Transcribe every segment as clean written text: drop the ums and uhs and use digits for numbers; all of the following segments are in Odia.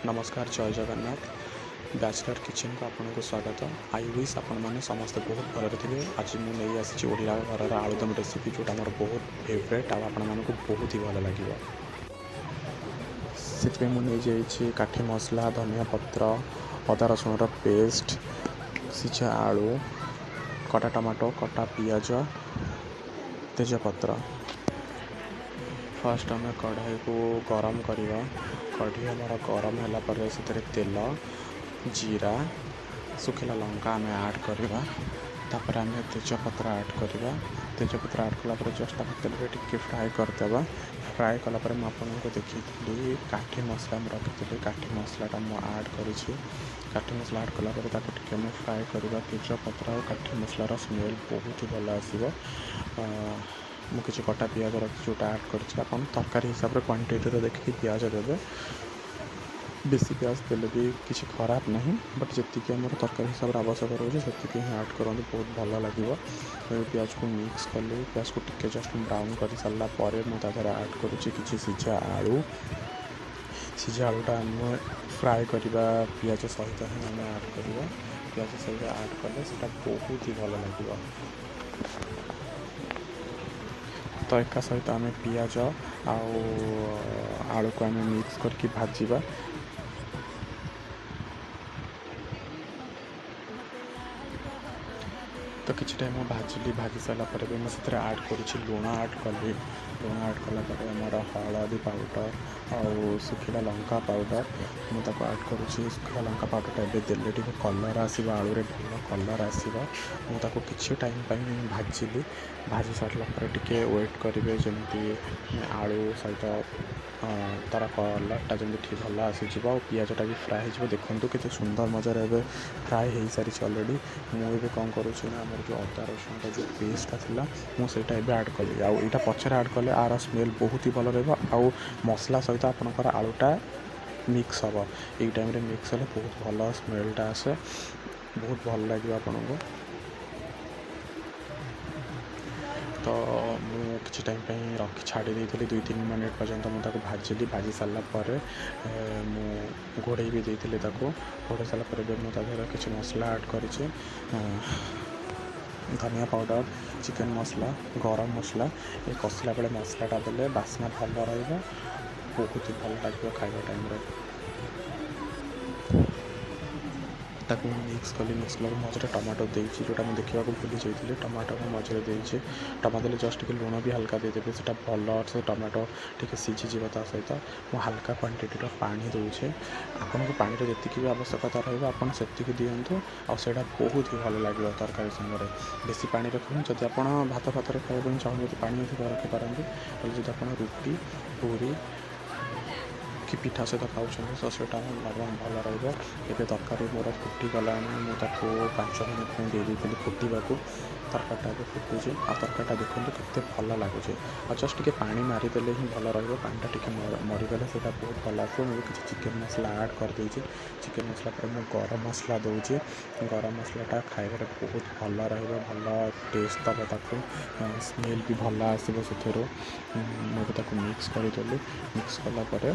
ନମସ୍କାର, ଜୟ ଜଗନ୍ନାଥ। ବ୍ୟାଚଲର୍ କିଚେନ୍କୁ ଆପଣଙ୍କୁ ସ୍ୱାଗତ। I wish ଆପଣମାନେ ସମସ୍ତେ ବହୁତ ଭଲରେ ଥିବେ। ଆଜି ମୁଁ ନେଇ ଆସିଛି ଓଡ଼ିଆ ଘରର ଆଳୁଦମ ରେସିପି, ଯେଉଁଟା ମୋର ବହୁତ ଫେଭରେଟ୍ ଆଉ ଆପଣମାନଙ୍କୁ ବହୁତ ହି ଭଲ ଲାଗିବ। ସେଥିପାଇଁ ମୁଁ ନେଇଯାଇଛି କାଠି ମସଲା, ଧନିଆ ପତ୍ର, ଅଦା ରସୁଣର ପେଷ୍ଟ, ସିଝା ଆଳୁ, କଟା ଟମାଟୋ, କଟା ପିଆଜ, ତେଜପତ୍ର। ଫାର୍ଷ୍ଟ ଆମେ କଢ଼ାଇକୁ ଗରମ କରିବା। କଢ଼େଇ ଆମର ଗରମ ହେଲା ପରେ ସେଥିରେ ତେଲ, ଜିରା, ଶୁଖିଲା ଲଙ୍କା ଆମେ ଆଡ଼୍ କରିବା। ତାପରେ ଆମେ ତେଜପତ୍ର ଆଡ଼୍ କରିବା। ତେଜପତ୍ର ଆଡ଼୍ କଲା ପରେ ଜଷ୍ଟ ତାକୁ ତେଲରେ ଟିକେ ଫ୍ରାଏ କରିଦେବା। ଫ୍ରାଏ କଲା ପରେ ମୁଁ ଆପଣଙ୍କୁ ଦେଖେଇଥିଲି, କାଠି ମସଲା ମୁଁ ରଖିଥିଲି, କାଠି ମସଲାଟା ମୁଁ ଆଡ଼୍ କରିଛି। କାଠି ମସଲା ଆଡ଼୍ କଲା ପରେ ତାକୁ ଟିକେ ଆମେ ଫ୍ରାଏ କରିବା। ତେଜପତ୍ର ଆଉ କାଠି ମସଲାର ସ୍ମେଲ୍ ବହୁତ ହି ଭଲ ଆସିବ। ମୁଁ କିଛି କଟା ପିଆଜ ରଖିଛି, ଯେଉଁଟା ଆଡ଼୍ କରିଛି। ଆପଣ ତରକାରୀ ହିସାବରେ କ୍ୱାଣ୍ଟିଟିର ଦେଖିକି ପିଆଜ ଦେବେ। ବେଶୀ ପିଆଜ ଦେଲେ ବି କିଛି ଖରାପ ନାହିଁ, ବଟ୍ ଯେତିକି ଆମର ତରକାରୀ ହିସାବରେ ଆବଶ୍ୟକ ରହୁଛି, ସେତିକି ହିଁ ଆଡ଼୍ କରନ୍ତୁ, ବହୁତ ଭଲ ଲାଗିବ। ପିଆଜକୁ ମିକ୍ସ କଲି। ପିଆଜକୁ ଟିକେ ଜଷ୍ଟ ବ୍ରାଉନ୍ କରିସାରିଲା ପରେ ମୁଁ ତା ଦେହରେ ଆଡ଼୍ କରୁଛି କିଛି ସିଝା ଆଳୁ। ସିଝା ଆଳୁଟା ଆମେ ଫ୍ରାଏ କରିବା, ପିଆଜ ସହିତ ହିଁ ଆମେ ଆଡ଼୍ କରିବା। ପିଆଜ ସହିତ ଆଡ଼୍ କଲେ ସେଇଟା ବହୁତ ହି ଭଲ ଲାଗିବ। ତ ଏକା ସହିତ ଆମେ ପିଆଜ ଆଉ ଆଳୁକୁ ଆମେ ମିକ୍ସ କରିକି ଭାଜିବା। ତ କିଛି ଟାଇମ୍ ମୁଁ ଭାଜିଲି। ଭାଜି ସାରିଲା ପରେ ବି ମୁଁ ସେଥିରେ ଆଡ଼୍ କରୁଛି, ଲୁଣ ଆଡ଼୍ କଲି। ଲୁଣ ଆଡ଼୍ କଲା ପରେ ଆମର ହଳଦୀ ପାଉଡ଼ର ଆଉ ଶୁଖିଲା ଲଙ୍କା ପାଉଡ଼ର ମୁଁ ତାକୁ ଆଡ଼୍ କରୁଛି। ଶୁଖିଲା ଲଙ୍କା ପାଉଡ଼ରଟା ଏବେ ଦେଲେ ଟିକେ କଲର୍ ଆସିବ, ଆଳୁରେ ଭଲ କଲର୍ ଆସିବ। ମୁଁ ତାକୁ କିଛି ଟାଇମ୍ ପାଇଁ ଭାଜିଲି। ଭାଜି ସାରିଲା ପରେ ଟିକେ ୱେଟ୍ କରିବେ, ଯେମିତି ଆଳୁ ସହିତ ତା'ର କଲର୍ଟା ଯେମିତି ଠିକ୍ ଭଲ ଆସିଯିବ ଆଉ ପିଆଜଟା ବି ଫ୍ରାଏ ହେଇଯିବ। ଦେଖନ୍ତୁ, କେତେ ସୁନ୍ଦର ମଜାରେ ଏବେ ଫ୍ରାଏ ହେଇସାରିଛି ଅଲରେଡ଼ି। ମୁଁ ଏବେ କ'ଣ କରୁଛି ନା, ଆମର ଯେଉଁ ଅଦା ରସୁଣର ଯେଉଁ ପେଷ୍ଟଟା ଥିଲା, ମୁଁ ସେଇଟା ଏବେ ଆଡ଼୍ କଲି। ଆଉ ଏଇଟା ପଛରେ ଆଡ଼୍ କଲେ ଆର ସ୍ମେଲ୍ ବହୁତ ହି ଭଲ ରହିବ ଆଉ ମସଲା ସହିତ ଆପଣଙ୍କର ଆଳୁଟା ମିକ୍ସ ହେବ। ଏଇ ଟାଇମ୍ରେ ମିକ୍ସ ହେଲେ ବହୁତ ଭଲ ସ୍ମେଲ୍ଟା ଆସେ, ବହୁତ ଭଲ ଲାଗିବ ଆପଣଙ୍କୁ। ତ ମୁଁ କିଛି ଟାଇମ୍ ପାଇଁ ରଖି ଛାଡ଼ି ଦେଇଥିଲି। 2-3 ମିନିଟ୍ ପର୍ଯ୍ୟନ୍ତ ମୁଁ ତାକୁ ଭାଜିଲି। ଭାଜି ସାରିଲା ପରେ ମୁଁ ଘୋଡ଼େଇ ବି ଦେଇଥିଲି ତାକୁ। ଘୋଡ଼େଇ ସାରିଲା ପରେ ଏବେ ମୁଁ ତା ଦେହରେ କିଛି ମସଲା ଆଡ଼୍ କରିଛି, ଧନିଆ ପାଉଡ଼ର, ଚିକେନ୍ ମସଲା, ଗରମ ମସଲା। ଏ କଷିଲା ବେଳେ ମସଲାଟା ଦେଲେ ବାସ୍ନା ଭଲ ରହିବ, ବହୁତ ହି ଭଲ ଲାଗିବ ଖାଇବା ଟାଇମ୍ରେ। ତାକୁ ମୁଁ ମିକ୍ସ କଲି। ମିକ୍ସ କଲା ପରେ ମଝିରେ ଟମାଟୋ ଦେଇଛି, ଯେଉଁଟା ମୁଁ ଦେଖିବାକୁ ଭୁଲି ଯାଇଥିଲି। ଟମାଟୋ ମୁଁ ମଝିରେ ଦେଇଛି। ଟମାଟୋ ଦେଲେ ଜଷ୍ଟ ଟିକେ ଲୁଣ ବି ହାଲକା ଦେଇଦେବେ, ସେଇଟା ଭଲ ସେ ଟମାଟୋ ଟିକେ ସିଝିଯିବ। ତା ସହିତ ମୁଁ ହାଲକା କ୍ୱାଣ୍ଟିଟିର ପାଣି ଦେଉଛି। ଆପଣଙ୍କୁ ପାଣିର ଯେତିକି ବି ଆବଶ୍ୟକତା ରହିବ, ଆପଣ ସେତିକି ଦିଅନ୍ତୁ ଆଉ ସେଇଟା ବହୁତ ହି ଭଲ ଲାଗିବ ତରକାରୀ ସାଙ୍ଗରେ। ବେଶୀ ପାଣି ରଖିବେନି। ଯଦି ଆପଣ ଭାତ ଫାତରେ ଖାଇବା ପାଇଁ ଚାହୁଁଛନ୍ତି, ପାଣି ଅଧିକ ରଖିପାରନ୍ତି। ହେଲେ ଯଦି ଆପଣ ରୁଟି, ପୁରୀ କି ପିଠା ସହିତ ଖାଉଛନ୍ତି, ତ ସେଇଟା ଭଲ ରହିବ। ଏବେ ତରକାରୀ ମୋର ଫୁଟିଗଲାଣି। ମୁଁ ତାକୁ 5 ମିନିଟ୍ ପାଇଁ ଦେଇ ଦେଇଥିଲି ଫୁଟିବାକୁ। ତରକାରୀଟା ଏବେ ଫୁଟୁଛି ଆଉ ତରକାରୀଟା ଦେଖନ୍ତୁ କେତେ ଭଲ ଲାଗୁଛି। ଆଉ ଜଷ୍ଟ ଟିକେ ପାଣି ମାରିଦେଲେ ହିଁ ଭଲ ରହିବ। ପାଣିଟା ଟିକେ ମରିଗଲେ ସେଇଟା ବହୁତ ଭଲ ଆସିବ। ମୁଁ କିଛି ଚିକେନ୍ ମସଲା ଆଡ଼୍ କରିଦେଇଛି। ଚିକେନ୍ ମସଲା ପରେ ମୁଁ ଗରମ ମସଲା ଦେଉଛି। ଗରମ ମସଲାଟା ଖାଇବାରେ ବହୁତ ଭଲ ରହିବ, ଭଲ ଟେଷ୍ଟ ଦେବ ତାକୁ, ସ୍ମେଲ୍ ବି ଭଲ ଆସିବ ସେଥିରୁ। ମୁଁ ଏବେ ତାକୁ ମିକ୍ସ କରିଦେଲି। ମିକ୍ସ କଲା ପରେ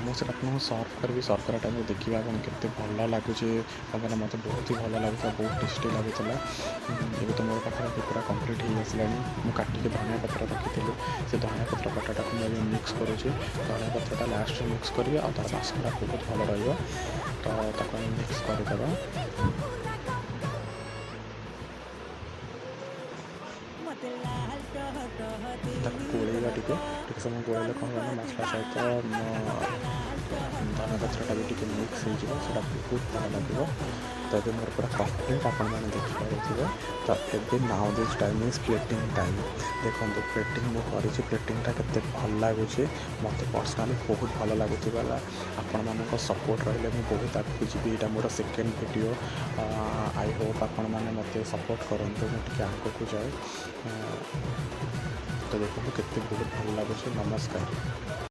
ମୁଁ ସେଇଟା ଆପଣଙ୍କୁ ସର୍ଭ କରିବି। ସର୍ଭ କରିବା ଟାଇମ୍ରେ ଦେଖିବେ ଆପଣ କେତେ ଭଲ ଲାଗୁଛି। କାହିଁକିନା ମୋତେ ବହୁତ ହି ଭଲ ଲାଗୁଥିଲା, ବହୁତ ଟେଷ୍ଟି ଲାଗୁଥିଲା। ଏବେ ତ ମୋର ପାଖାପାଖି ପୁରା କମ୍ପ୍ଲିଟ୍ ହେଇ ଆସିଲାଣି। ମୁଁ କାଟିକି ଧନିଆ ପତ୍ର ରଖିଥିଲି, ସେ ଧନିଆ ପତ୍ର କଟାଟାକୁ ମୁଁ ଏବେ ମିକ୍ସ କରୁଛି। ଧନିଆ ପତ୍ରଟା ଲାଷ୍ଟରେ ମିକ୍ସ କରିବି ଆଉ ତା'ର ବାସ୍ନାଟା ବହୁତ ଭଲ ରହିବ। ତ ତାକୁ ଆମେ ମିକ୍ସ କରିଦେବା। ତାକୁ ଗୋଳେଇବା ଟିକେ। ଟିକେ ସମୟ ଗୋଳେଇଲେ କ'ଣ ହେବ ନା, ମସଲା ସହିତ ଧନିଆ ପତ୍ରଟା ବି ଟିକେ ମିକ୍ସ ହେଇଯିବ, ସେଇଟା ବହୁତ ଭଲ ଲାଗିବ। ତ ଏବେ ମୋର ପୁରା କମ୍ପ୍ଲିଟ୍, ଆପଣମାନେ ଦେଖିପାରୁଥିବେ। ତ ଏବେ now this time is plating time. ଦେଖନ୍ତୁ, ପ୍ଲେଟିଂ ମୁଁ କରିଛି। ପ୍ଲେଟିଂଟା କେତେ ଭଲ ଲାଗୁଛି। ମୋତେ ପର୍ସନାଲି ବହୁତ ଭଲ ଲାଗୁଥିବା। ଆପଣମାନଙ୍କ ସପୋର୍ଟ ରହିଲେ ମୁଁ ବହୁତ ଆଗକୁ ଯିବି। ଏଇଟା ମୋର ସେକେଣ୍ଡ ଭିଡ଼ିଓ। I Hope ଆପଣମାନେ ମୋତେ ସପୋର୍ଟ କରନ୍ତୁ, ମୁଁ ଟିକେ ଆଗକୁ ଯାଏ। ତ ଦେଖନ୍ତୁ, କେତେ ବହୁତ ଭଲ ଲାଗୁଛି। ନମସ୍କାର।